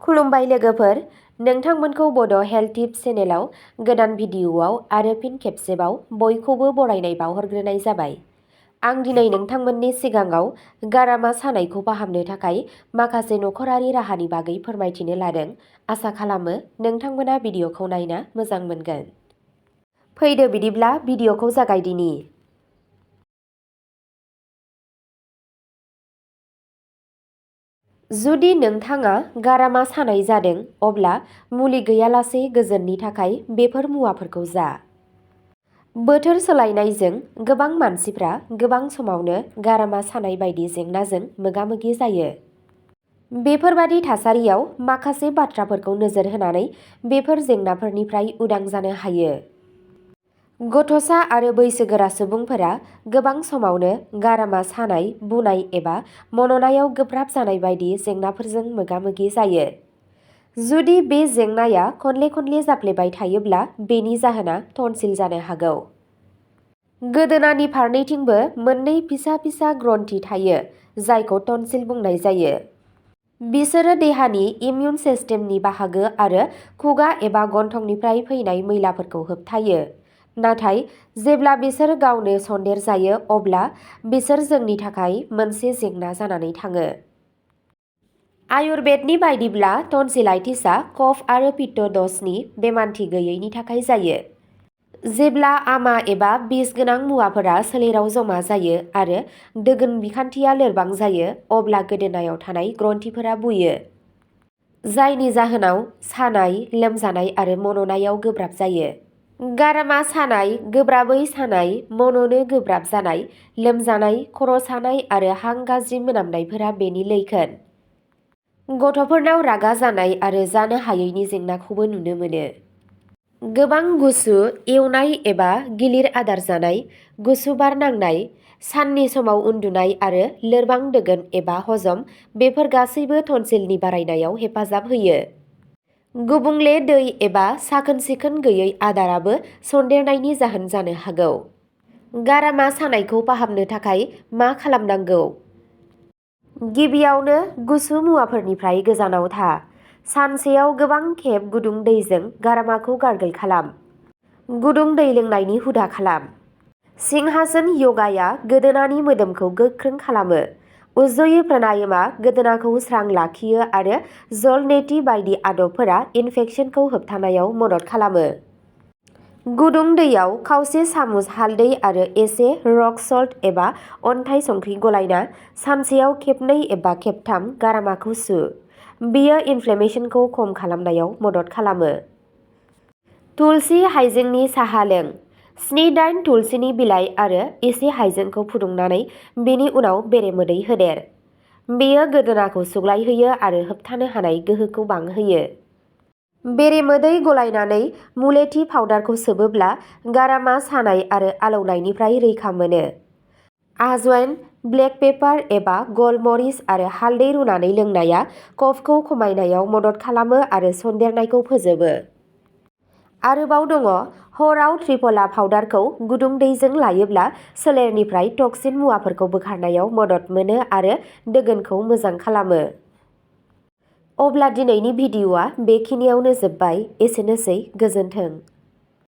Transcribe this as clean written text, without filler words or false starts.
खुलुमबाय लोगोफोर, नोंथांमोनखौ बड' हेल्थ टिप्स चेनेलाव गोदान भिडिअ'आव आरो फिन खेबसेबाव बयखौबो बरायनाय बावहरग्रोनाय जाबाय। आं दिनै नोंथांमोननि सिगाङाव गारामा सानायखौ फाहामनो थाखाय माखासे नखरारि राहानि बागै फोरमायथिनो लादों। आसा खालामो नोंथांमोना भिडिअ'खौ नायना मोजां मोनगोन। फैदो बिदिब्ला भिडिअ'खौ जागायदिनि। जुदि नोंथाङा गारामा सानाय जादों, अब्ला मुलि गैयालासे गोजोननि थाखाय बेफोर मुवाफोरखौ जा। बोथोर सोलायनायजों गोबां मानसिफ्रा गोबां समावनो गारामा सानाय बायदि जेंनाजों मोगा-मोगि जायो। बेफोरबादि थासारियाव माखासे बाथ्राफोरखौ नोजोर होनानै बेफोर जेंनाफोरनिफ्राय उदां जानो हायो। गथ'सा आरो बैसोगोरा सुबुंफोरा गोबां समावनो गारामा सानाय, बुनाय एबा मन'नायाव गोब्राब जानाय बायदि जेंनाफोरजों मोगा-मोगि जायो। जुदि बे जेंनाया खनले-खनले जाफ्लेबाय थायोब्ला बेनि जाहोना टन्सिल जानो हागौ। गोदोनानि फारनैथिंबो मोननै फिसा-फिसा ग्रन्थि थायो जायखौ टन्सिल बुंनाय जायो। बिसोरो देहानि इमिउन सिस्टेमनि बाहागो आरो खुगा एबा गन्थंनिफ्राय फैनाय मैलाफोरखौ होबथायो। नाथाय जेब्ला बिसोर गावनो सन्देरजायो अब्ला बिसोर जोंनि थाखाय मोनसे जेंना जानानै थाङो। आयुर्वेदनि बायदिब्ला टन्सिलाइटिसआ कफ आरो पित्त द'षनि बेमानथि गैयैनि थाखाय जायो। जेब्ला आमा एबा बिस गोनां मुवाफोरा सोलेराव जमा जायो आरो दोगोन बिखान्थिया लोरबां जायो, अब्ला गोदोनायाव थानाय ग्रन्थिफोरा बुयो। जायनि जाहोनाव सानाय, लोमजानाय आरो मन'नायाव गोब्राब जायो। गारामा सानाय, गोब्राबै सानाय, मन'नो गोब्राब जानाय, लोमजानाय, खर' सानाय आरो हां गाज्रि मोनामनायफोरा बेनि लैखोन। गथ'फोरनाव रागा जानाय आरो जानो हायैनि जेंनाखौबो नुनो मोनो। गोबां गुसु, एवनाय एबा गिलिर आदार जानाय, गुसु बार नांनाय, साननि समाव उन्दुनाय आरो लोरबां दोगोन एबा हजम बेफोर गासैबो टन्सिलनि बारायनायाव हेफाजाब होयो। गुबुंले दै एबा साखोन-सिखोन गैयै आदाराबो सन्देरनायनि जाहोन जानो हागौ। गारामा सानायखौ फाहामनो थाखाय मा खालामनांगौ? गिबियावनो गुसु मुवाफोरनिफ्राय गोजानाव था। सानसेयाव गोबां खेब गुदुं दैजों गारामाखौ गार्गोल खालाम। गुदुं दै लोंनायनि हुदा खालाम। सिंहासन य'गाया गोदोनानि मोदोमखौ गोख्रों खालामो। उज्जयी प्राणायामआ गोदोनाखौ स्रां लाखियो आरो जलनेति बायदि आदबफोरा इनफेकसनखौ होबथानायाव मदद खालामो। गुदुं दैयाव खावसे सामुस हालदै आरो एसे रक सल्ट एबा अन्थाइ संख्रि गलायना सानसेयाव खेबनै एबा खेबथाम गारामाखौ सु। बेयो इनफ्लेमेशनखौ खम खालामनायाव मदद खालामो। तुलसि हाइजेंनि साहा लों। 7-8 तुलसिनि बिलाइ आरो एसे हाइजेंखौ फुदुंनानै बेनि उनाव बेरेमोदै होदेर। बेयो गोदोनाखौ सुग्लायहोयो आरो होबथानो हानाय गोहोखौ बांहोयो। बेरेमोदै गलायनानै मुलेथि पाउडारखौ सोबोब्ला गारामा सानाय आरो आलौनायनिफ्राय रैखा मोनो। आजवाइन, ब्लेक पेपार एबा गलमरिच आरो हालदै रुनानै लोंनाया कफखौ खमायनायाव मदद खालामो आरो सन्देरनायखौ फोजोबो। आरोबाव दङ, हराव त्रिफला पाउडारखौ गुदुं दैजों लायोब्ला सोलेरनिफ्राय टक्सिन मुवाफोरखौ बोखारनायाव मदद मोनो आरो दोगोनखौ मोजां खालामो। अब्ला दिनैनि भिडिअ'आ बेखिनियावनो जोब्बाय। एसेनोसै, गोजोन्थों।